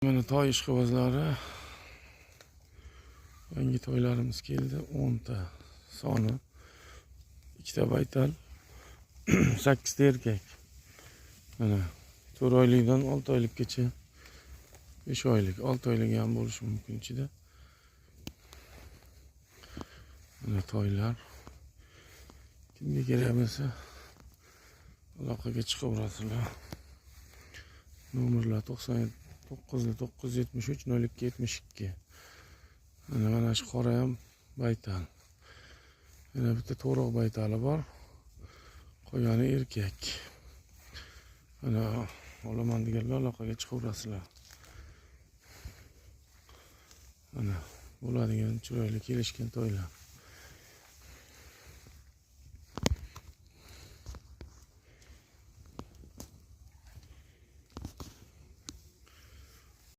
Mana toy ishqibozlari, yangi toylarimiz keldi. 10 ta soni. 2 ta baytal, 8 ta erkak. Mana 4 oylikdan 6 oylikgacha, 5 oylik, 6 oylik ham bo'lishi mumkin ichida. Mana toylar. Kimga kerak bo'lsa, aloqaga chiqaverasizlar. Nomerlar 99 973 02 72. Mana shu qora ham baytal. Yana bitta to'riq baytali bor. Qolgani erkak. Mana olaman deganlar aloqaga chiqaverasizlar. Mana bo'ladigan chiroyli kelishgan toylar.